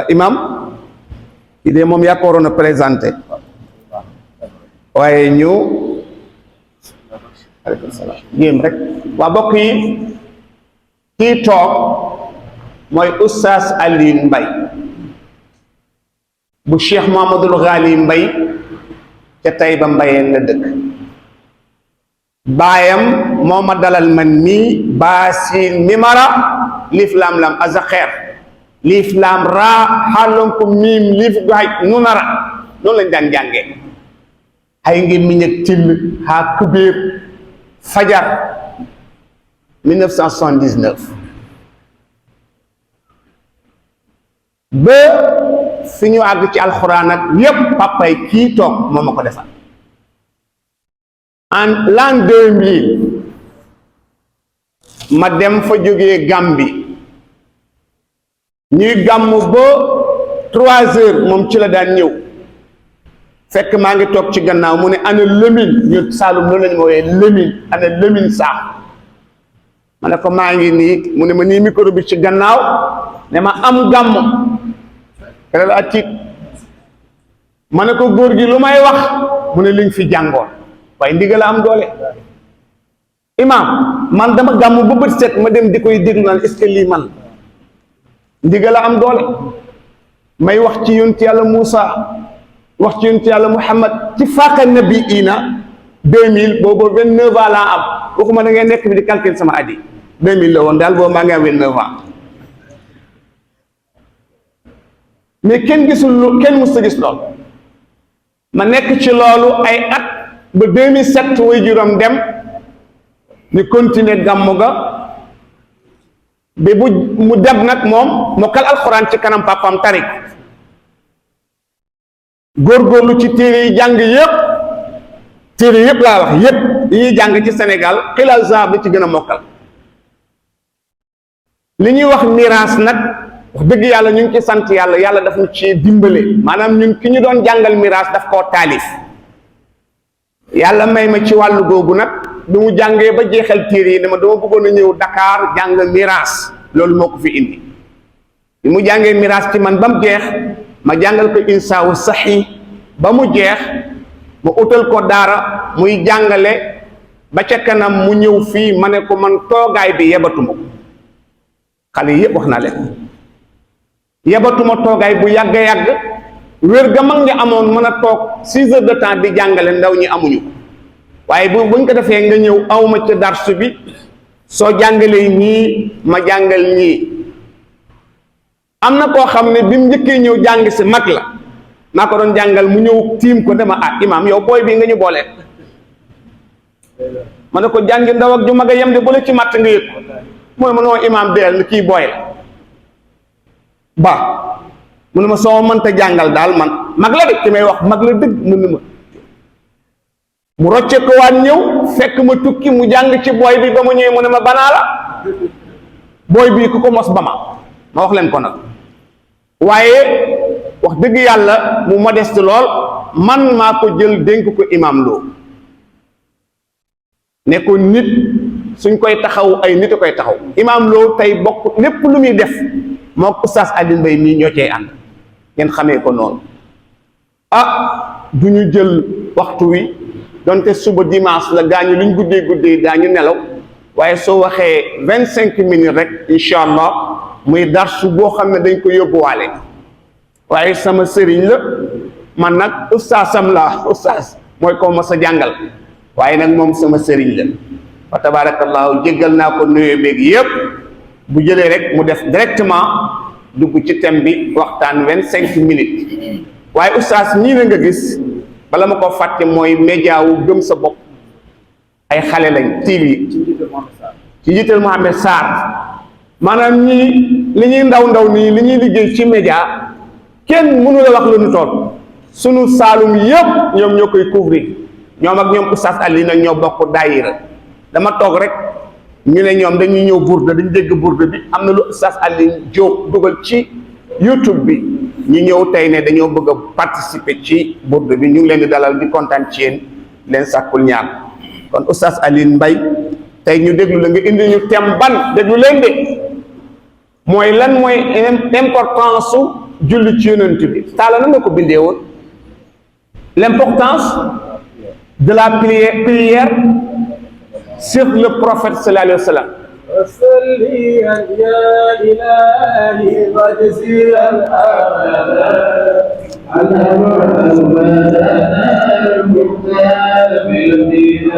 imam ki de moom yaa ko waroon a présenté waaye ñu aleykum salaam jéem rek waa bokk yi kii toog mooy Oustaz Alioune Mbaye bu Cheikh Mouhamadoul Ghali Mbaye ca Taïba Mbayeen la dëkk baayam moo ma dalal man nii baasi mimara liif laam laam azaxeer liif laam raa xaalonko miim liif gaaj nunara noonu lañ daan jàngee ay ngi miñ ak till xaa kubéer fajar 1979 ba fi ñu àgg ci alxuraan ak yépp papay kii toog moo ma ko defal en l'an 2000 ma dem fa jógee Gambie ñuy gàmm ba 3 heures moom ci la daan ñëw fekk maa ngi toog ci gannaaw mu ne ana lëmin ñu Saalum loolu lañu ma wooyee lëmin ana lëmin saax ma ne ko maa ngi nii mu ne ma nii micro bi ci gannaaw ne ma am gàmm kere la tiit ma ne ko góor gi lu may wax mu ne liñ fi jàngoon waaye ndigal la am doole imam man dama gàmm ba bët set ma dem di koy déglu naan est-ce que lii man ndigal la am doole may wax ci yonent yàlla Moussa wax ci yonent yàlla Muhammad ci faaqa nabiina 2000 boobu 29 ans laa am waxuma da ngay nekk bi di calcul sama addi 2000 la woon daal boobu maa ngi am 29 ans mais kenn gisul lu kenn mës a gis loolu ma nekk ci loolu ay at ba 2007 way juróom dem ni continuer gàmmu ga bi bu mu dem nag moom mokkal alxuraan ci kanam papam tarik góorgóorlu ci téere yi jàng yëpp téere yëpp laa wax yëpp yi ñuy jàng ci Sénégal xilaal zahab li ci gën a mokkal li ñuy wax miraas nag wax dëgg yàlla ñu ngi ci sant yàlla yàlla daf ñu ci dimbale maanaam ñun ki ñu doon jàngal miraas daf koo taalif yàlla may ma ci wàllu googu nag bi mu jàngee ba jeexal téere yi ne ma dama bëggoon a ñëw Dakar jàng miraas loolu moo ko fi indi bi mu jàngee miraas ci man ba mu jeex ma jàngal ko insaawu saxi ba mu jeex ma utal ko daara muy jàngale ba ca kanam mu ñëw fii ma ne ko man toogaay bi yebatuma ko xale yëpp wax naa leen yebatuma toogaay bu yàgg yàgg wér ga mag ñi amoon mën a toog 6 heures de temps di jàngale ndaw ñi amuñu ko waaye buñ ko defee nga ñëw awma ca darsu bi soo jàngalee ñii ma jàngal ñii am na koo xam ne bi mu njëkkee ñëw jàng si mag la maa ko doon jàngal mu ñëw tiim ko dama imaam yow booy bii nga ñu boolee ma ne ko jàngi ndaw ak ju mag a yem de bu la ci matt nga yëg ko mu ne ma noo imaam deel ni kii booy la ba mu ne ma soo mënta jàngal daal man mag la de ki may wax mag la dëgg mu ne ma mu rocce ko waat ñëw fekk ma tukki mu jàng ci booy bi ba mu ñëwee mu ne ma banaa la booy bii ku ko mos ba ma wax leen ko nag waaye wax dëgg yàlla mu modeste lool man maa ko jël dénk ko imam Lo ne ko nit suñ koy taxaw ay nit a koy taxaw imam Lo tey bokk lépp lu muy def moo ko Oustaz Alioune Mbaye mii ñoo cey ànd ngeen xamee ko noonu du ñu jël waxtu wi donte suba dimanche la gaañu luñ guddee daañu nelaw waaye soo waxee 25 minutes rek incha allah muy darsu boo xam ne dañ ko yóbbuwaale waaye sama sëriñ la man nag ustaasam la ustaas mooy ko ma sa jàngal waaye nag moom sama sëriñ la fa tabarakallahu jéggal naa ko nuyoo beeg yëpp bu jëlee rek mu def directement dugg ci thème bi waxtaan 25 minutes waaye ustaas ñii na nga gis bala ma ko fàtte mooy média wu gëm sa bopp ay xale lañ TV ci jiital Mohamed Sarr maanaam ñii li ñuy ndaw nii li ñuy liggéey ci média kenn mënu la wax lu ñu toll sunu Saalum yëpp ñoom ñoo koy couvrir ñoom ak ñoom Oustaz Alioune nag ñoo bokk daayira dama toog rek ñu ne ñoom dañuy ñëw bourde dañu dégg bourde bi am na lu Oustaz Alioune Diop dugal ci YouTube bi ñu ñëw tey ne dañoo bëgg a participer ci bourde bi ñu ngi leen di dalal di kontaan ci yéen leen sàkkul ñaan kon Oustaz Alioune Mbaye tey ñu déglu la nga indi ñu thème ban déglu leen de mooy lan mooy importance su julli ci yonent bi taala na nga ko bindee woon l'importance de la prière sur le prophète sallallahu alayhi wa sallam. وصليا يا إلهي وجزيا أبدا على محمدنا المختار بالدين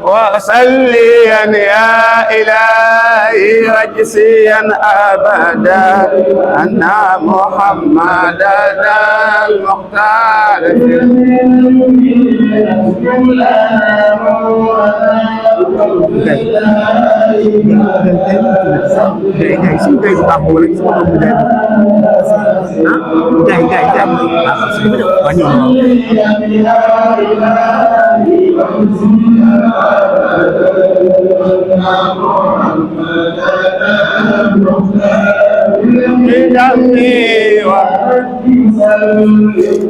وصليا يا إلهي وجزيا أبدا أن محمدنا المختار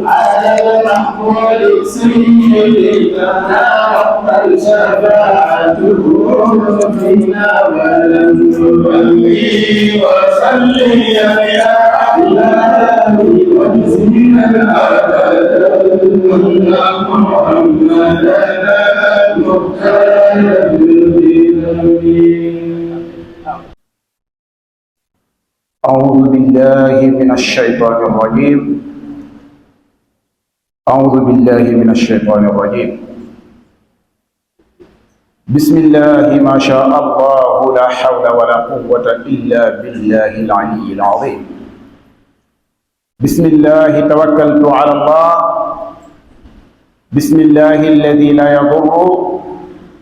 على المحمود سيدنا وقبل شفاعته فينا ولم تبلي وصلي يا إلهي وجزينا أبدا محمدنا المختار أعوذ بالله من الشيطان الرجيم أعوذ بالله من الشيطان الرجيم بسم الله ما شاء الله لا حول ولا قوة إلا بالله العلي العظيم بسم الله توكلت على الله بسم الله الذي لا يضر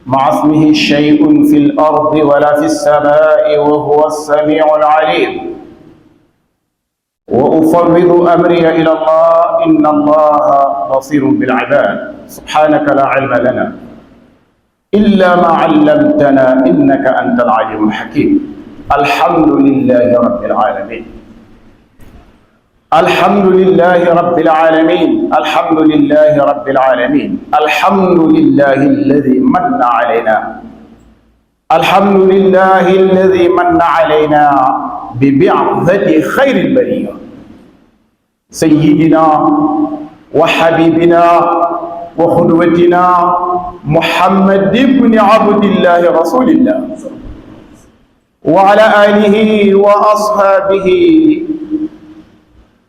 مع اسمه شيء في الأرض ولا في السماء وهو السميع العليم وأفوض أمري إلى الله إن الله بصير بالعباد سبحانك لا علم لنا إلا ما علمتنا إنك أنت العليم الحكيم الحمد لله رب العالمين الحمد لله رب العالمين الحمد لله رب العالمين الحمد لله الذي من علينا الحمد لله الذي من علينا ببعثة خير البرية سيدنا وحبيبنا وقدوتنا محمد بن عبد الله رسول الله وعلى آله وأصحابه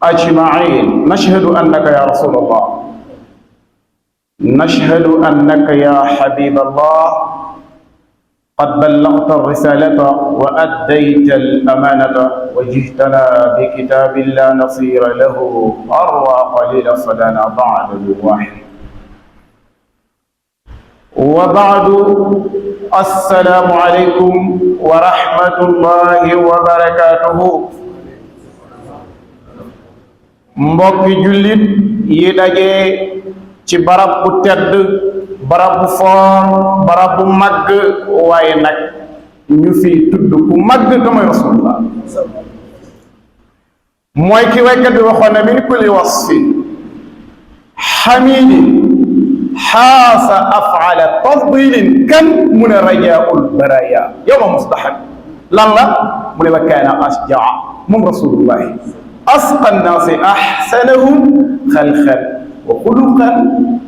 أجمعين نشهد أنك يا رسول الله نشهد أنك يا حبيب الله قد بلغت الرسالة وأديت الأمانة وجئتنا بكتاب لا نصير له أروى قليل صدانا بعد الواحد وبعد السلام عليكم ورحمة الله وبركاته mbokki jullit yi daje ci barab bu tedd barab bu foor barab bu màgg waaye nag ñu fi tudd ku màgg ka mooy rasulullah mooy ki waykat bi waxoon ne min kulli wasfin xamidin xaasa afala tafdilin kan mu ne rajaul baraya yowma musdaxan lan la mu ne wa kaana asjaa moom rasulullahi asqa nnaasi axsanahum xalqan wa xuluqan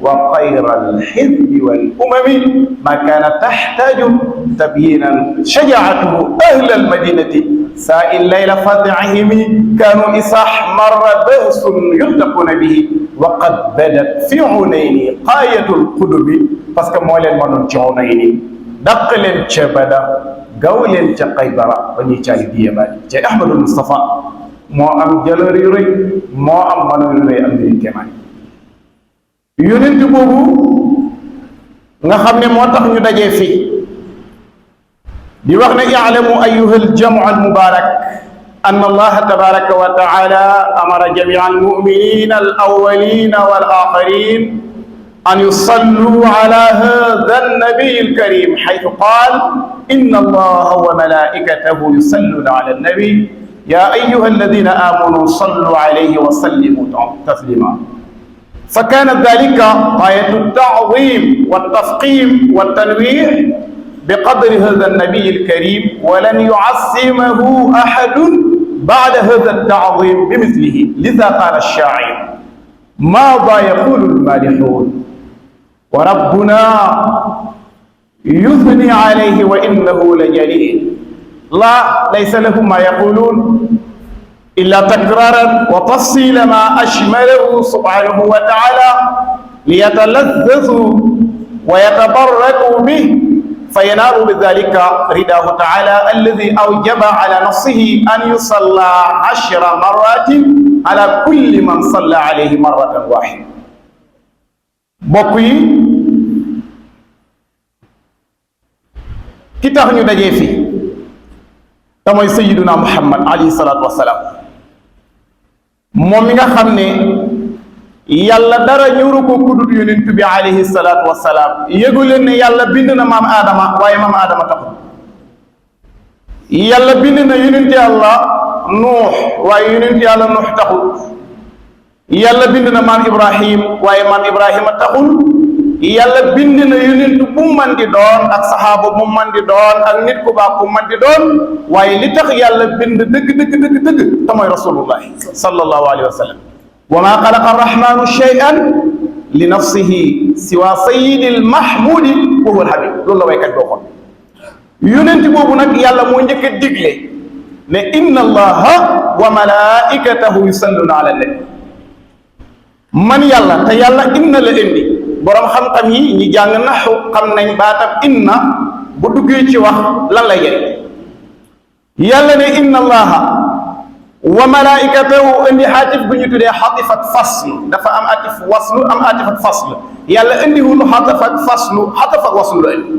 wa xayra alxizbi wal umami ma kaana taxtaaju tabyinan shajaatuhu ahla almadinati saa in layla fadcihimi kaanu isaxmarra bahsun yurtaquuna bihi wa qad badat fi cunayni qaayatu lqudubi parce que moo leen mënoon ci cunayni daq leen ca Bada gaw leen ca Qaybara ba ñuy caali di yemaani ca Ahmadul Mustafa moo am jaloor yu rëy moo am manoor yu rëy am mbiri kéemaan yonent boobu nga xam ne moo tax ñu dajee fii di wax ne i'lamu ayyuha aljamu almubarak an allaha tabaraka wa taala amara jamia almuminina alawalina walaxirin an yusallu ala hada alnabiy alkarim xaytu qaal inna allaha wa malaikatahu yusalluna ala alnabi ya ayyuha alladina amanu sallu alayhi wa sallimu taslima فكان ذلك غاية التعظيم والتفخيم والتنويع بقدر هذا النبي الكريم ولن يعصمه أحد بعد هذا التعظيم بمثله لذا قال الشاعر ماذا يقول المالحون وربنا يثني عليه وإنه لجليل لا ليس له ما يقولون إلا تكرارا وتفصيل ما أشمله سبحانه وتعالى ليتلذذوا ويتبركوا به فينال بذلك رداه تعالى الذي أوجب على نفسه أن يصلى 10 مرات على كل من صلى عليه مرة واحدة. بقي كتاب ندجي فيه تموي سيدنا محمد عليه الصلاة والسلام moom mi nga xam ne yàlla dara ñëru ko kudut yonent bi alayhi salaatu wasalaam yëgu leen ne yàlla bind na maam Adama waaye maam Adama taxul yàlla bind na yonent yàlla Nuux waaye yonent yàlla Nuux taxul yàlla bind na maam Ibrahim waaye maam Ibrahima taxul yàlla bind na yonent bu man di doon ak saxaaba bu man di doon ak nit ku baax bu man di doon waaye li tax yàlla bind dëgg te mooy rasulullahi sallallahu alayhi wa sallam wa ma xalaqa arrahmanu shay'an li nafsihi siwa sayyidil mahmudi wa huwa alhabib loolu la waykat boo xoon yonent boobu nag yàlla moo njëkk a digle ne inna allaha wa malaikatahu yusalluna ala nabi man yàlla te yàlla inna la indi borom xam-xam yi ñi jàng naxu xam nañ baatam inna bu duggee ci wax lan lay jëriñ yàlla ne inna allaha wa malaikatahu indi xaatif bu ñu tuddee xatifat fasl dafa am atif waslu am atifat fasl yàlla indiwul xatafat faslu xatafat waslu la indi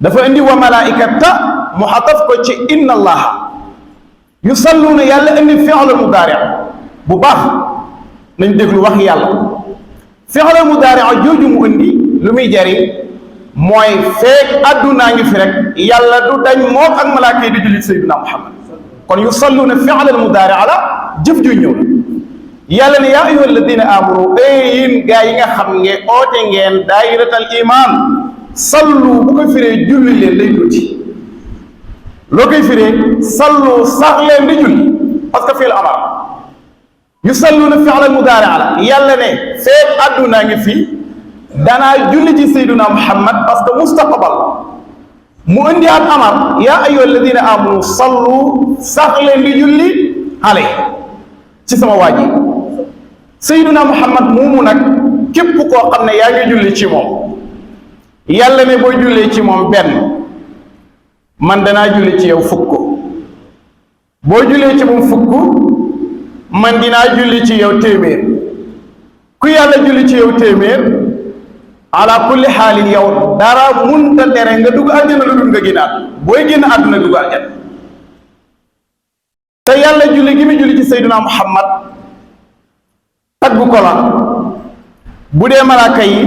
dafa indi wa malaikata mu xataf ko ci inna allaha yusalluuna yàlla indi fi'l mudaari bu baax nañ déglu wax yàlla fi'l mudaari jooju mu indi lu muy jariñ mooy feek addunaa ngi fi rek yàlla du dañ moom ak malaaka yi di jullit sayyidina Muhammad kon yusalluuna fi'l mudaari la jëf ju ñëw yàlla ne yaa ayyuha alladina amanu yéen gaa yi nga xam ngeen oote ngeen daayiratal iman sallu bu ko firee julli leen lay tuuti loo koy firee sallu sax leen di julli parce que fi'l amar yusalluuna fi'l mudaari la yàlla ne feek addunaa ngi fi danaa julli ci sayyiduna Muhammad parce que mustaqbal mu indi at amar yaa ayyuha alladina amanu sallu sax leen di julli ale ci sama waa ji sayyiduna Muhammad moomu nag képp koo xam ne yaa ngi julli ci moom yàlla ne boo jullee ci moom benn man danaa julli ci yow fukk boo jullee ci moom fukk man dinaa julli ci yow téeméer ku yàlla julli ci yow téeméer ala kulli xaalin yow dara munta tere nga dugg aljana lu dul nga génn àdduna booy génn àdduna dugg aljana te yàlla julli gi mu julli ci sayduna Muhammad taggu ko la bu dee malaaka yi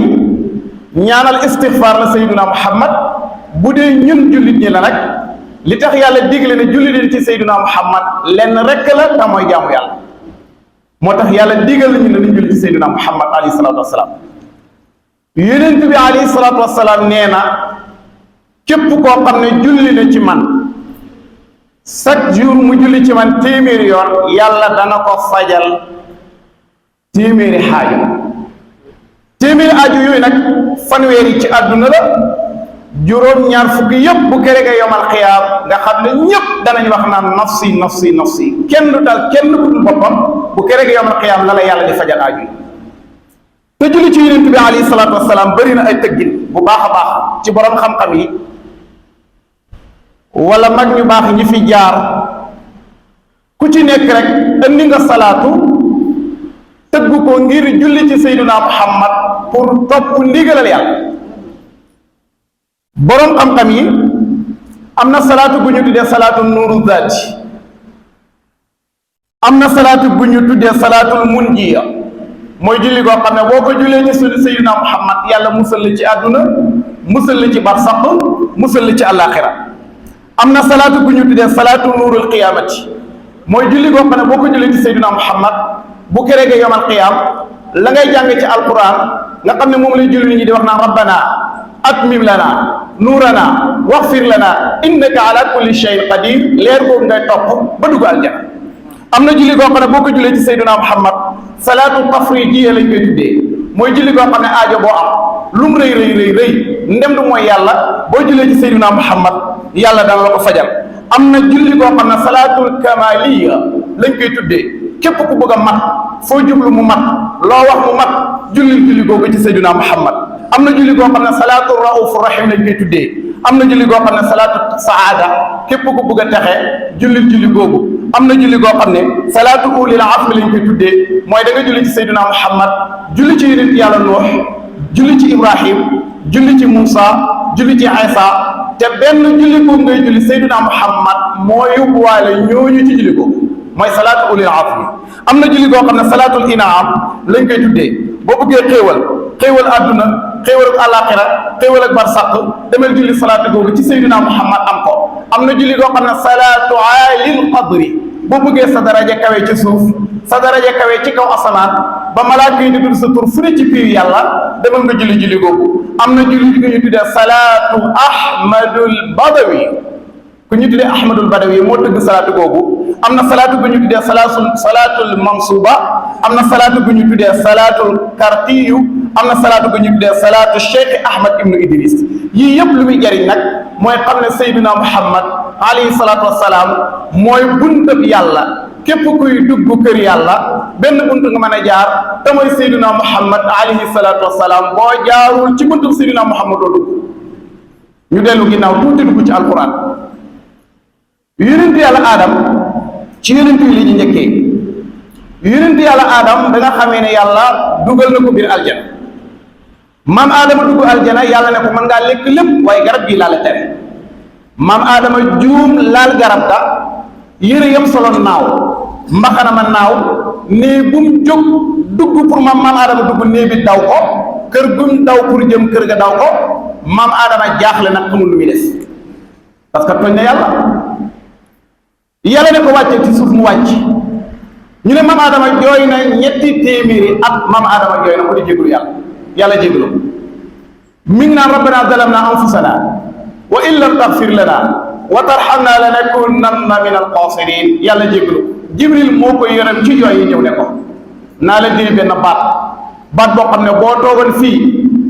ñaanal istixfaar la sayduna Muhammad bu dee ñun jullit ñi la nag li tax yàlla digle ne julli leen ci sayduna Muhammad lenn rekk la te mooy jaamu yàlla moo tax yàlla digal nañu ne ñu julli ci sayduna Muhammad alayhi salaatu wassalaam yonent bi alayhi salaatu wassalaam nee na képp koo xam ne julli na ci man chaque jour mu julli ci man téeméeri yoon yàlla dana ko fajal téeméeri xaaju téeméeri aju yooyu nag fanweeri ci àdduna la juróom-ñaar fukki yëpp bu kere ga yomal xiyaam nga xam ne ñëpp danañ wax naan nafsi nafsi nafsi kenn du dal kenn ku dul boppam bu kere ga yomal xiyaam la la yàlla di fajal aju te julli ci yonent bi alayhi salaatu wassalaam bëri na ay tëggin bu baax a baax ci borom xam-xam yi wala mag ñu baax ñi fi jaar ku ci nekk rek andi nga salaatu tëgg ko ngir julli ci sayyiduna Muhammad pour topp ndigalal yàlla borom xam-xam yi am na salaatu bu ñu tuddee salaatu nuuru zaati am na salaatu bu ñu tuddee salaatul munjiya mooy julli koo xam ne boo ko jullee ci sunu sayyidina Muhammad yàlla musal la ci àdduna musal la ci barsaq musal la ci àllaaxira am na salaatu bu ñu tuddee salaatu nuurul qiyaamati mooy julli koo xam ne boo ko jullee ci sayyidina Muhammad bu keree ga yomal qiyaam la ngay jàng ci alquran nga xam ne moom lay julli nit ñi di wax naan rabbana atmim lana nuurana waxfir lana innaka ala kulli shay'in qadir leer boobu ngay topp ba dugg aljana. am na julli goo xam ne boo ko jullee ci Seydina Muhammad salaatu tafrijiya lañ koy tuddee mooy julli goo xam ne aajo boo am lum rëy rëy rëy rëy ndem du mooy yàlla boo jullee ci Seydina Muhammad yàlla dana la ko fajal. am na julli goo xam ne salaatul kamaliya lañ koy tuddee képp ku bëgg a mat foo jublu mu mat loo wax mu mat julli googu ci Seydina Muhammad. am na julli goo xam ne salaatu rauf rahim lañ koy tuddee am na julli goo xam ne salaatu saada képp ku bëgg a texe julli googu. am na julli goo xam ne salaatu ulil azmi lañ koy tuddee mooy da nga julli ci Seydina Muhammad julli ci yonent yàlla Nuux julli ci Ibrahim julli ci Moussa julli ci Isa te benn julli boobu ngay julli Seydina Muhammad moo yóbbuwaale ñooñu ci julli googu mooy salaatu ulil azmi. am na julli goo xam ne salaatul inaam lañ koy tuddee boo bëggee xéewal àdduna xéewal ak àllaaxira xéewal ak barsàq demel julli salaatu googu ci Seydina Muhammad am ko. am na julli goo xam ne salaatu aalil qadri boo bëggee sa daraja kawe ci suuf sa daraja kawe ci kaw asamaan ba malaaka yi di tudd sa tur fu ne ci biir yàlla demal nga julli googu. am na julli gu ñu tuddee salaatu ahmadul badawi ku ñu tuddee ahmadul badawi moo tëgg salaatu googu. am na salaatu bu ñu tuddee salaatul mansuba am na salaatu bu ñu tuddee salaatul kartiyu am na salaatu bu ñu tuddee salaatu cheikh ahmad ibnu idris. yii yëpp lu muy jariñ nag mooy xam ne Seydina Muhammad alayhi salaatu wassalaam mooy buntab yàlla képp kuy dugg kër yàlla benn bunt nga mën a jaar te mooy Seydina Muhammad alayhi salaatu wassalaam boo jaarul ci buntu Seydina Muhammad doo dugg. ñu dellu ginnaaw tuuti dugg ci alquran. yonent yàlla Adam ci yonent yi li ñu njëkkee yonent yàlla Adam da nga xamee ne yàlla dugal na ko biir aljana maam Adama dugg aljana yàlla ne ko mën ngaa lekk lépp waaye garab gii laa la tere. maam Adama juum laal garab ga yére yam solo naaw mbaxana ma naaw nee bu mu jóg dugg pour maam Adama dugg nee bi daw ko kër gum daw pour jëm kër ga daw ko maam Adama jaaxle nag xamul lu muy des parce que tooñ na yàlla ne ko wàccee ci suuf mu wàcc. ñu ne maam Adama jooy na 300 at maam Adama jooy na ko di jégalu yàlla jégalu mi ngi naan rabbana zalamna anfusana wa in lam taghfir lana wa tarhamna lanakunanna min alxaasirin yàlla jégalu. Jibril moo koy yërëm ci jooy yi ñëw ne ko naa la diri benn baat boo xam ne boo toogoon fii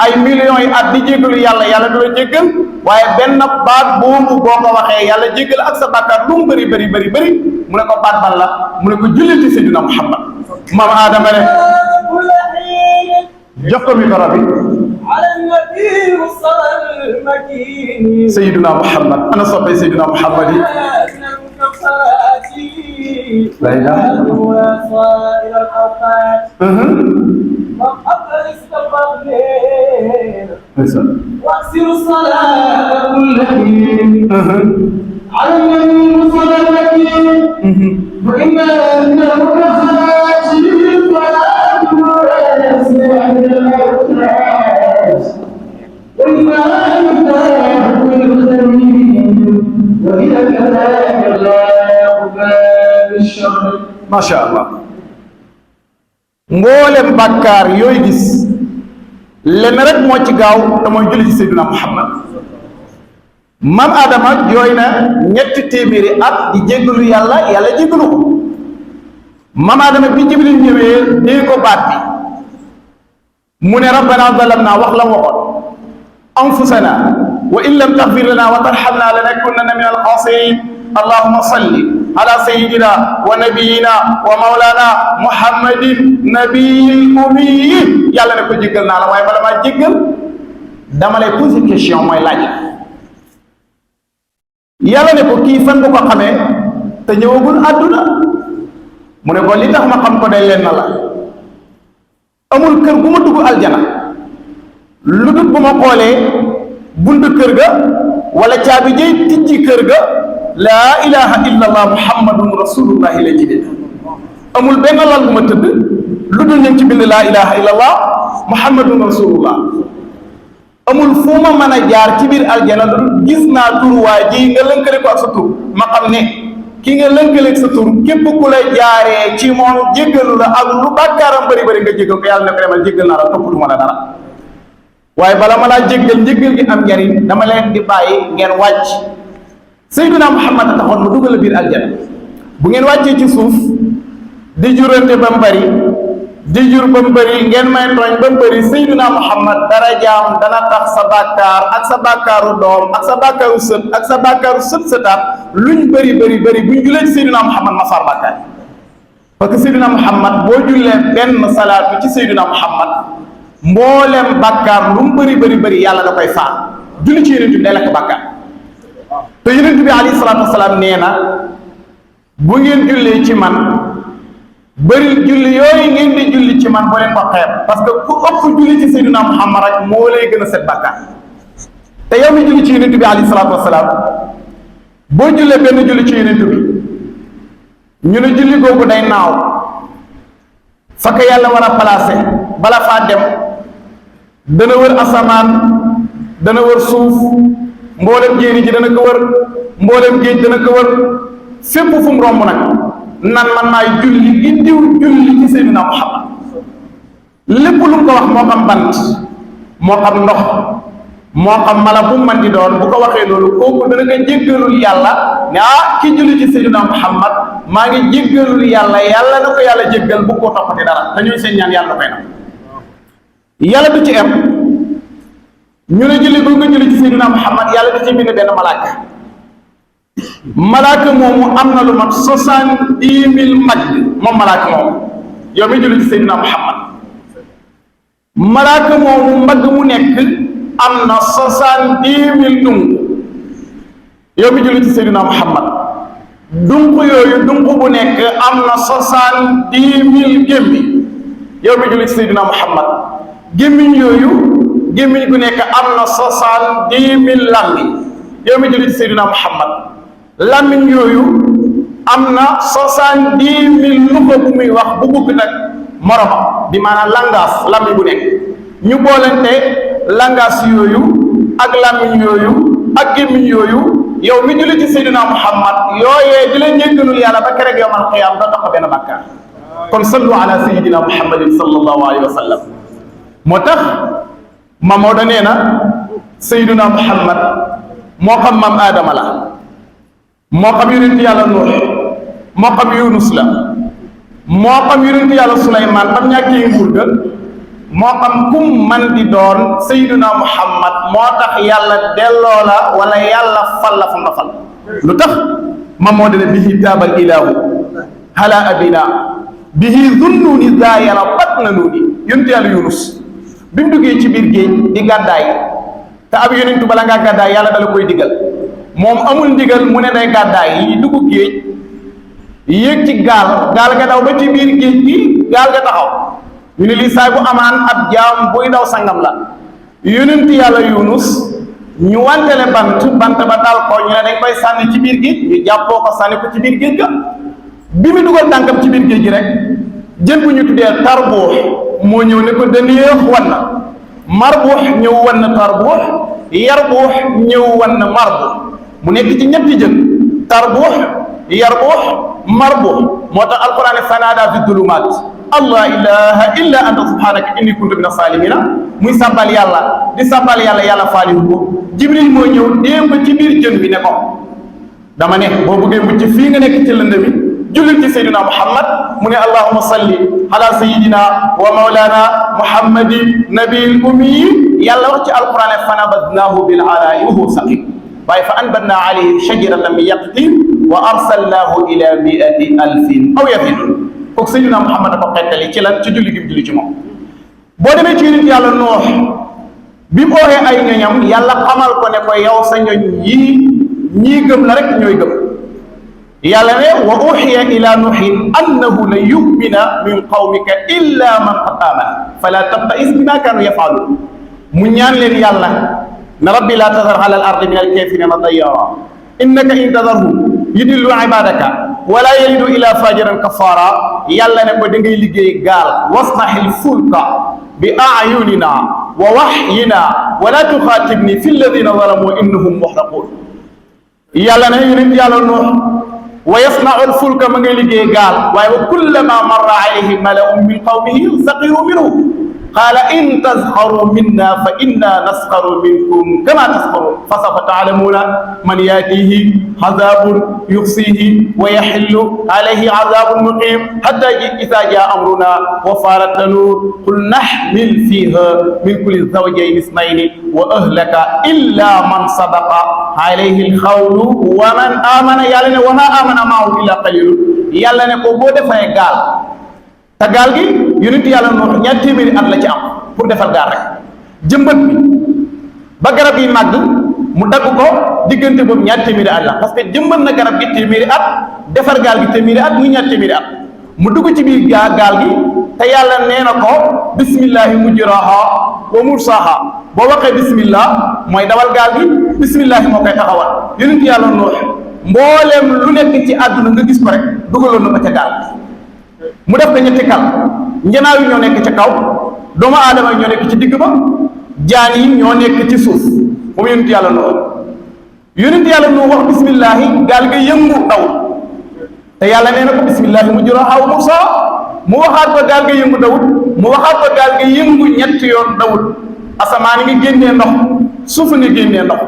ay millions yi at di jégalu yàlla du la jéggal waaye benn baat boobu boo ko waxee yàlla jéggal ak sa bàkkaar lu mu bëri mu ne ko baat ban la mu ne ko jullil ci Seydina Muhammad. maam Adama ne jox ko micro bi Seydina Muhammad ana soppay Seydina Muhammad yi la ilaha واكسر الصلاة كل حين على النبي صلى الله عليه وسلم وإن المرحات فلا يسمع الأوتاش وإما يفتح بالخير وإلى كلام الله يقبل بالشر ما شاء الله. mboolem bàkkaar yooyu gis lenn rek moo ci gaaw te mooy julli ci Seydina Muhammad. maam Adama jooy na 300 at di jéggalu yàlla jéggalu ko. maam Adama bi Jibril ñëwee dee ko baat bi mu ne rabbana zalamna wax la waxoon anfusana wa in lam taghfir lana wa tarhamna lanakunanna min al-khasirin allahumma salli ala sayyidina wa nabiyyina wa mawlana muhammadin nabiyil ummi yàlla ne ko jéggal naa la waaye bala maa jéggal dama lay poser question mooy laaj yàlla ne ko kii fan nga ko xamee te ñëwagul àdduna mu ne ko li tax ma xam ko day leen na la amul kër gu ma dugg aljana lu dul bu ma xoolee buntu kër ga wala caabi jëy tijji kër ga laa ilaha illa allah muhammadun rasulullahi la ci bind amul benn lal bu ma tëdd lu dul ñu ci bind laa ilaha illa allah muhammadun rasulullah amul fu ma mën a jaar ci biir aljana lu dul gis naa tur waa ji nga lënkale ko ak sa tur ma xam ne ki nga lënkaleeg sa tur képp ku la jaaree ci moom jéggalu la ak lu bàkkaaram bëri bëri nga jéggal ko yàlla ne ko demal jéggal naa la toppatuma la dara waaye bala ma laa jéggal njéggal gi am njariñ dama leen di bàyyi ngeen wàcc. Seydina Muhammad a taxoon mu dugal la biir aljana. bu ngeen wàccee ci suuf di jurante ba mu bëri di jur ba mu bëri ngeen may tooñ ba mu bëri Seydina Muhammad darajaam dana tax sa bàkkaar ak sa bàkkaaru doom ak sa bàkkaaru sët ak sa bàkkaaru sët sëtaat luñ bëri buñ julee ci Seydina Muhammad ma far bàkkaar. parce que Seydina Muhammad boo jullee benn salaatu ci Seydina Muhammad mboolem bàkkaar lu mu bëri yàlla da koy faar. julli ci yonent bi day lakk bàkkaar te yonent bi alayhi salaatu wasalaam nee na bu ngeen jullee ci man bëri julli yooyu ngeen di julli ci man boo leen ko xeeb parce que ku ëpp julli ci Seydina Muhammad rek moo lay gën a set bàkkaar. te yow mi julli ci yonent bi alayhi salaatu wasalaam boo jullee benn julli ci yonent bi ñu ne julli googu day naaw fa ko yàlla war a placé bala faa dem dana wër asamaan dana wër suuf mboolem jéeri ji dana ko wër mboolem géej dana ko wër fépp fu mu romb nag nan man maay julli gi diw julli ci Seydina Muhammad lépp lu mu ko wax moo xam bant moo xam ndox moo xam mala bu man di doon bu ko waxee loolu kooku dana ko jéggalul yàlla ne ki julli ci Seydina Muhammad maa ngi jéggalul yàlla yàlla na ko yàlla jéggal bu ko toppati dara te ñuy seen ñaan yàlla koy na yàlla du ci am ñu ne julli boo nga julli ci Seydina Muhammad yàlla da ci bind benn malaaka moomu am na lu mat 70,000 mag moom malaaka moomu yow mi julli ci Seydina Muhammad malaaka moomu mbagg mu nekk am na 70,000 dung yow mi julli ci Seydina Muhammad dung yooyu dung bu nekk am na 70,000 gémmiñ yow mi julli ci Seydina Muhammad gémmiñ yooyu gémmiñ gu nekk am na 70,000 làmmiñ yow mi julli ci Seydina Muhammad làmmiñ yooyu am na 70,000 luxa bu muy wax bu bugg nag moroma bi maanaam langaas làmmiñ bu nekk ñu boolente langaas yooyu ak làmmiñ yooyu ak gémmiñ yooyu yow mi julli ci Seydina Muhammad yooyee di la njéggalul yàlla ba keroog yawmal qiyaama doo tax benn bàkkaar kon sallu ala sayyidina Muhammadin sallallahu alayhi wa sallam moo tax Maodo nee na Seydina Muhammad moo xam maam Aadama la moo xam yonent yàlla Nuux moo xam Yunus la moo xam yonent yàlla Suleymaan am ñàkkee nguur ga moo xam kum man di doon Seydina Muhammad moo tax yàlla delloo la wala yàlla fal la fu mu la fal lu tax moo dene bihi taabal ilaahu hala abina bihi zunnuni zaayara bat na nuuni yonent yàlla Yunus bi mu duggee ci biir géej di gàddaay te ab yonentu bala ngaa gàddaay yàlla dala koy digal moom amul ndigal mu ne day gàddaay yi dugg géej yéeg ci gaal ga daw ba ci biir géej gi gaal ga taxaw ñu ne lii saay bu amaan ab jaam buy daw sangam la yonent yàlla Yunus ñu wantele bant ba dal ko ñu ne dañ koy sànni ci biir géej ñu jàppoo ko sànni ko ci biir géej ga bi mu dugal tànkam ci biir géej gi rek jën bu ñu tuddee tarbuux moo ñëw ne ko daneex wan na marbuux ñëw wan na tarbuux yarbuux ñëw wan na marbuux mu nekk ci ñetti jën tarbuux yarbuux marbuux moo tax alquran ne fanaada fi dulumaat allah ilaha illa anta subhanaka inni kuntu min as-salimina muy sàbbal yàlla di sàbbal yàlla yàlla faaliwu ko jibril moo ñëw dee ko ci biir jën bi ne ko dama ne boo bëggee mucc fii nga nekk ci lënd bi jullil ci Seydina Muhammad mu ne allahumma salli ala sayidina wa mawlana muhammadin nabil ummi yàlla wax ci alquran ne fanabadnaahu bil alaa'i wa huwa saqim waaye fa anbatna alayhi shajaratan min yaqtin wa arsalnaahu ila 100,000 aw yazidun kooku Seydina Muhammad dafa xettali ci lan ci julli gi mu julli ci moom boo demee ci nit yàlla Nuux bi mu ooyee ay ñoñam yàlla xamal ko ne ko yow sa ñoñ yii ñii gëm la rek ñooy gëm yàlla ne wa uxiya ila nuuhin annahu lan yumina min qawmika illa man qad amana fala tabta'is bima kaanu yafaaluun mu ñaan leen yàlla ne rabbi laa tadar ala al ardi min al kafirina dayyara innaka in tadarhum yudillu ibadaka wala yalidu ila fajiran kafara yàlla ne ko da ngay liggéey gaal wasnahil fulka bi ayunina wa wahyina wala tuxaatibni fi alladina zalamu innahum muhraqun yàlla ne yonent yàlla Nuux wa yasna'ul fulka ma ngay liggéey gaal waaye wa kullama marra alayhi mala'un min qawmihi saqiru minhu qaala in tazharu minna fa inna nasxaru minkum kama tasxarun fa sawfa taalamuuna man yaatihi azabun yuxsihi wa yaxillu alayhi azabun muqim hatta ida jaa amruna wa faarat tanuur qul naxmil fiha min kulli zawjayn isnayni wa ahlaka illa man sabaqa alayhi alxawlu wa man amana yàlla ne wa ma amana maahu illa qalilun yàlla ne ko boo defee gaal te gaal gi yonent yàlla Nuux ñaar téeméeri at la ci am pour defal gaal rek jëmbat bi ba garab yi màgg mu dagg ko diggante boobu ñaar téeméeri at la parce que jëmbat na garab gi téeméeri at defar gaal gi téeméeri at muy ñaar téeméeri at mu dugg ci biir gaal gi te yàlla nee na ko bismillahi mujraha wa mursaha boo waxee bismillah mooy dawal gaal gi bismillahi moo koy taxawal yonent yàlla Nuux mbooleem lu nekk ci àdduna nga gis ko rek dugaloon na ko ca gaal mu def ko ñetti kal njanaaw yi ñoo nekk ca kaw doomu aadama yi ñoo nekk ci digg ba jaan yi ñoo nekk ci suuf moom yonent yàlla Nuux wax bismillahi gaal ga yëngu daw te yàlla nee na ko bismillahi mujraha wa mursaha mu waxaat ko gaal ga yëngu dawut mu waxaat ko gaal ga yëngu ñetti yoon dawut asamaan ngi génnee ndox suuf ngi génnee ndox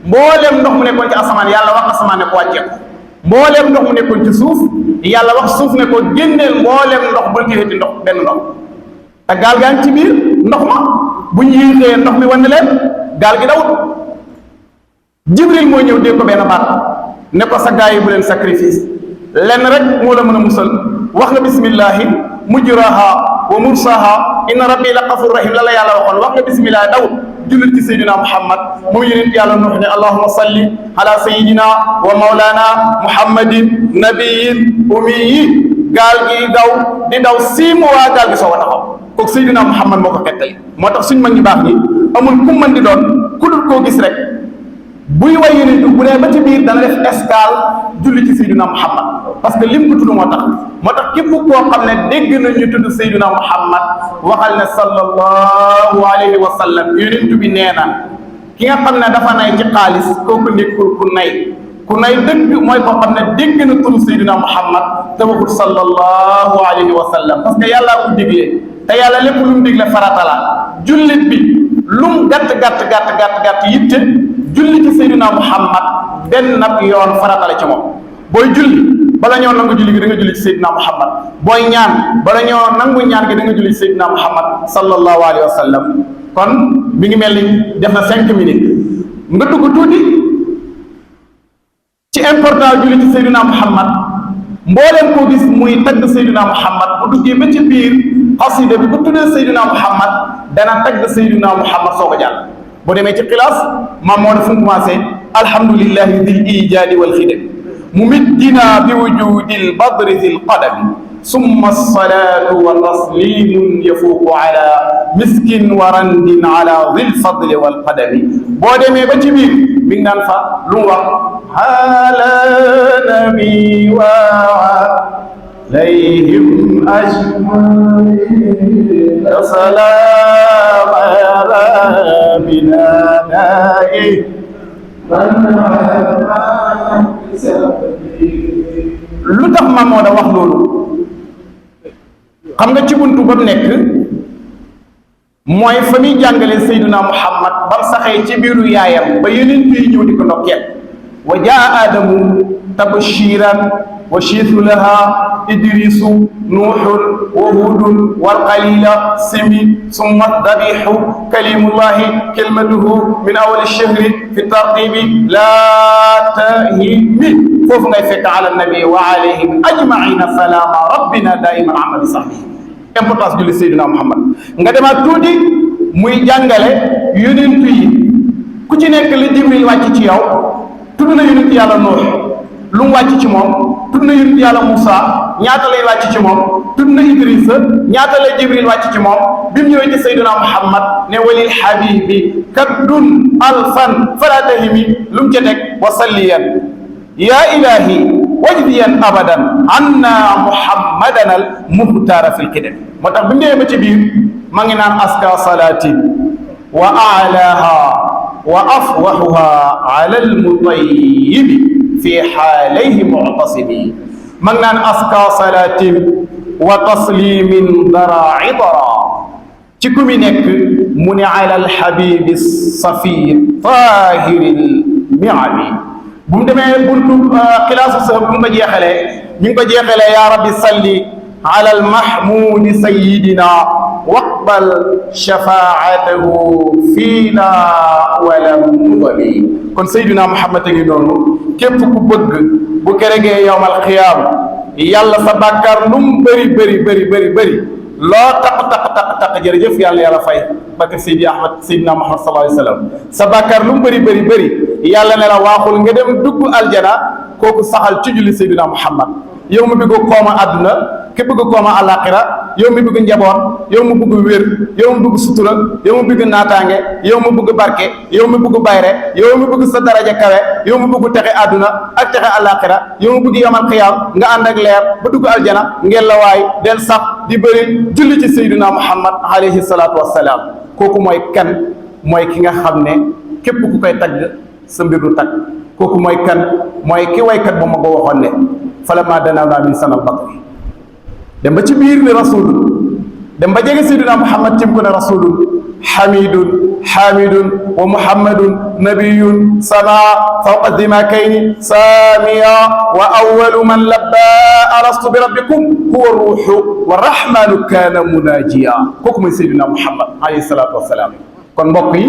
mbooleem ndox mu nekkoon ci asamaan yàlla wax asamaan ne ko wàccee ko mbooleem ndox mu nekkoon ci suuf yàlla wax suuf ne ko génneel mbooleem ndox bul jëlee ndox benn ndox te gaal gaa ngi ci biir ndox ma bu ñu yéexee ndox mi wan leen gaal gi dawut jibril moo ñëw dégg ko benn baat ne ko sa gaa yi bu leen sacrifice lenn rek moo la mën a musal wax nga bismillahi mujraha wa mursaha inna rabbi la gafur rahim la yàlla waxoon wax nga bismillahi dawut jullit ci Seydina Muhammad moom yonent yàlla Nuux ne allahumma salli ala sayyidina wa mawlana muhammadin nabiyin ummiyi gaal gi daw di daw 6 mois gaal gi soo ko taxaw kooku Seydina Muhammad moo ko xettali moo tax suñ mag ñi baax ñi amul ku mën di doon ku dul koo gis rek buy way yonent bu dee ba ci biir dana def escale julli ci Seydina Muhammad parce que lim ko tudd moo tax képp koo xam ne dégg nañu tudd Seydina Muhammad waxal ne sallallahu alayhi wa sallam yonent bi nee na ki nga xam ne dafa nay ci xaalis kooku nekkul ku nay dëgg mooy koo xam ne dégg na turu Seydina Muhammad te waxul sallallahu alayhi wa sallam parce que yàllaa ko digle te yàlla lépp lu mu digle farata la jullit bi lu mu gàtt yitte julli ci Seydina Muhammad benn nag yoon farata la ci moom booy julli bala ñoo nangu julli gi da nga julli ci Seydina Muhammad booy ñaan bala ñoo nangu ñaan gi da nga julli ci Seydina Muhammad sallallahu alayhi wa sallam kon mi ngi mel ni def na 5 minutes nga dugg tuuti ci important julli ci Seydina Muhammad mbooleem koo gis muy tagg Seydina Muhammad bu duggee ba ci biir xasida bi bu tuddee Seydina Muhammad dana tagg Seydina Muhammad soo ko jàll boo demee ci xilaas maam moo def fu mu commencé alhamdulillahi dil ijaadi wal xidam mumiddina bi wujudil badri zil qadami summa salaatu wa taslimun yafuuqu ala miskin wa randin ala zil fadli wal qadami boo demee ba ci biir mi ngi naan fa lu mu wax ala nabi wa alayhim ajmain salaam ala binana'i lu tax ma moo da wax loolu xam nga ci buntu ba mu nekk mooy fa muy jàngale Seydina Muhammad ba mu saxee ci biiru yaayam ba yeneen yi ñëw di ko ndokkeel wa jaa aadamu tabshiran wa shiitu laha idrisu nuuxun wa hudun wal qalila simi summa dabihu kalimullahi kalimatuhu min awali shahri fi tartibi laa tahimi foofu ngay fekk ala nabi wa alayhim ajmaina salaama rabbina daiman amali sahbi importance julli Seydina Muhammad nga demaat tuuti muy jàngale yonent yi ku ci nekk li Jibril wàcc ci yow tudd na yonent yàlla Nuux lu mu wàcc ci moom tudd na yonent yàlla Moussa ñaata lay wàcc ci moom tudd na Idrissa ñaata lay Jibril wàcc ci moom bi mu ñëwee ci Seydina Muhammad ne walil habibi kabdun alfan fala tahimi lu mu ca teg wa salliyan ya ilahi wajdiyan abadan anna muhammadan al muhtara fil qidam moo tax bi mu ñëwee ba ci biir ma ngi naan aska salaati wa alaha wa afwahuha ala al mutayyibi fi xaalayhi muctasimi mag naan aska salaatin wa taslimin dara idara ci ku mi nekk mu ne ala alhabibi safi tahiril miami bu mu demee buntu xilaasu sahab bu mu ko jeexalee ñu ngi ko jeexalee yaa rabbi salli ala almahmudi sayidina waqbal shafaatahu fiina walam nudami kon sayidina Muhammad a ngi noonu képp ku bëgg bu keregee yowmal xiyaam yàlla sa bàkkaar lu mu bëri bëri bëri bëri bëri loo taq jërëjëf yàlla fay bakk Seydi Ahmad Seydina Muhammad sallallahu alayhi wa sallam sa bàkkaar lu mu bëri bëri bëri yàlla ne la waaxul nga dem dugg aljana kooku saxal ci julli Seydina Muhammad yow mi bëgg kooma àdduna ki bëgg kooma àllaaxira yow mi bëgg njaboot yow mi bëgg wér yow mi bëgg sutura yow mi bëgg naataange yow mi bëgg barke yow mi bëgg bayre yow mi bëgg sa daraja kawe yow mi bëgg texe àdduna ak texe àllaaxira yow mi bëgg yomal xiyaam nga ànd ak leer ba dugg aljana ngeen la waay del sax di bëri julli ci Seydina Muhammad alayhi salaatu wassalaam kooku mooy kan mooy ki nga xam ne képp ku koy tagg sa mbir du tagg kooku mooy kan mooy ki waykat bu ma ko waxoon ne falammaa danaa min sanal bakri dem ba ci biir ne rasul dem ba jege Seydina Muhammad tim ko ne rasulun hamidun wa muhammadun nabiyun sama fawqa dimakayni samiya wa awwalu man labba alastu bi rabbikum huwa ruuhu wa rahmanu kaana munajiya kooku mooy Seydina Muhammad alayhi salaatu wassalaam kon mbokk yi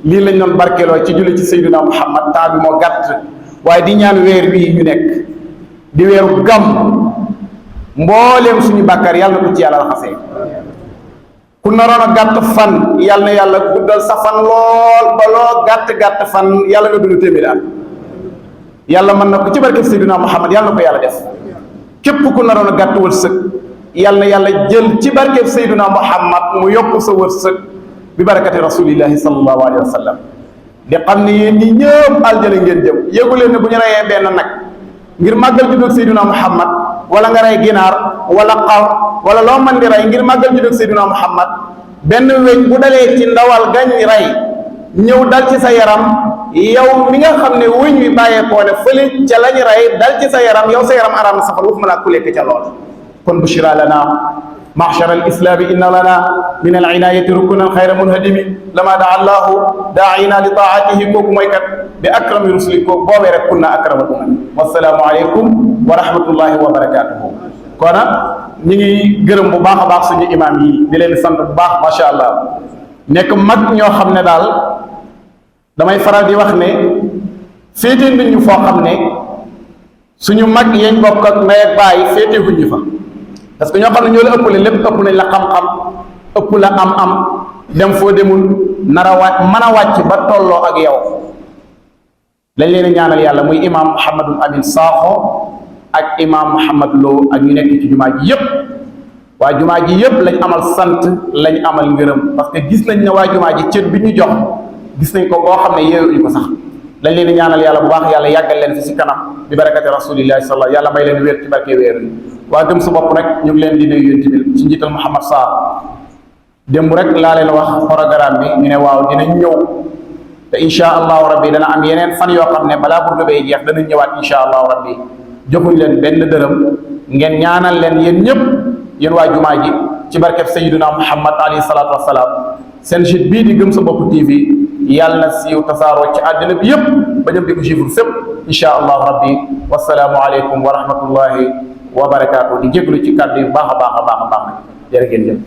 lii lañ doon barkeeloo ci julli ci Seydina Muhammad temps bi moo gàtt waaye di ñaan weer bii ñu nekk di weeru gàmm mbooleem suñu bàkkaar yàlla na ko ci yàlla raxasee ku naroon a gàtt fan yàlla na yàlla guddal sa fan lool ba loo gàtt fan yàlla nga dund téeméer at yàlla mën na ko ci barkeb Seydina Muhammad yàlla na ko yàlla def képp ku naroon a gàtt wërsëg yàlla na yàlla jël ci barkeb Seydina Muhammad mu yokk sa wërsëg bi barakati rasulillahi sallallahu alayhi wa sallam di xam ne yéen ñi ñëpp aljana ngeen jëm yëgu leen ne bu ñu reyee benn nag ngir màggal juddug Seydina Muhammad wala nga rey ginaar wala xar wala loo mën di rey ngir màggal juddug Seydina Muhammad benn weñ bu dalee ci ndawal gañ rey ñëw dal ci sa yaram yow mi nga xam ne wëñ wi bàyyeekoo ne fële ca lañ rey dal ci sa yaram yow sa yaram araam na safar waxuma laa ku lekk ca lool kon bushra lana معشر الإسلام إن لنا من العناية ركنا خير منهدم لما دعا الله داعينا لطاعته كوك ميكت بأكرم رسلك بوبر كنا أكرم الأمم والسلام عليكم ورحمة الله وبركاته كنا نيجي gërëm bu baax a baax suñu imam yi di leen sant bu baax macha allah nekk mag ñoo xam ne daal damay faral di wax ne féete nañ ñu foo xam ne suñu mag yeñ bokk ak ndey ak baay féete wuñ ñu fa parce que ñoo xam ne ñoo la ëppale lépp ëpp nañ la xam-xam ëpp la am-am dem foo demul nar a wàcc mën a wàcc ba tolloo ak yow lañ leen a ñaanal yàlla muy imam Mouhamadul Amin Sakho ak imam Mouhamad Lo ak ñu nekk ci jumaa ji yëpp waa jumaa ji yëpp lañ amal sant lañ amal ngërëm parce que gis nañ ne waa jumaa ji cër bi ñu jox gis nañ ko boo xam ne yeewuñu ko sax lañ leen a ñaanal yàlla bu baax yàlla yàggal leen fi si kanam bi barakati rasulillahi sallallahu yàlla may leen wér ci barke wéer waa gëm sa bopp rek ñu ngi leen di nuyu yéen tamit ci njiital Mouhamad Sarr démb rek laa leen wax programme bi ñu ne waaw dinañ ñëw te incha allahu rabbi dana am yeneen fan yoo xam ne balaa burdu bay jeex danañ ñëwaat incha allahu rabbi joxuñ leen benn dërëm ngeen ñaanal leen yéen ñëpp yéen waa jumaa ji ci barkeb Sayyiduna Muhammad alayhi salaatu wassalaam seen site bii di gëm sa bopp TV yàlla na siiw tasaaroo ci àddina bi yëpp ba ñëm di ko suivre fépp incha allahu rabbi wasalaamu aleykum wa rahmatullahi wa barakaatu di jéglu ci kàddu yu baax a baax a baax a baax nag jërë ngeen jëf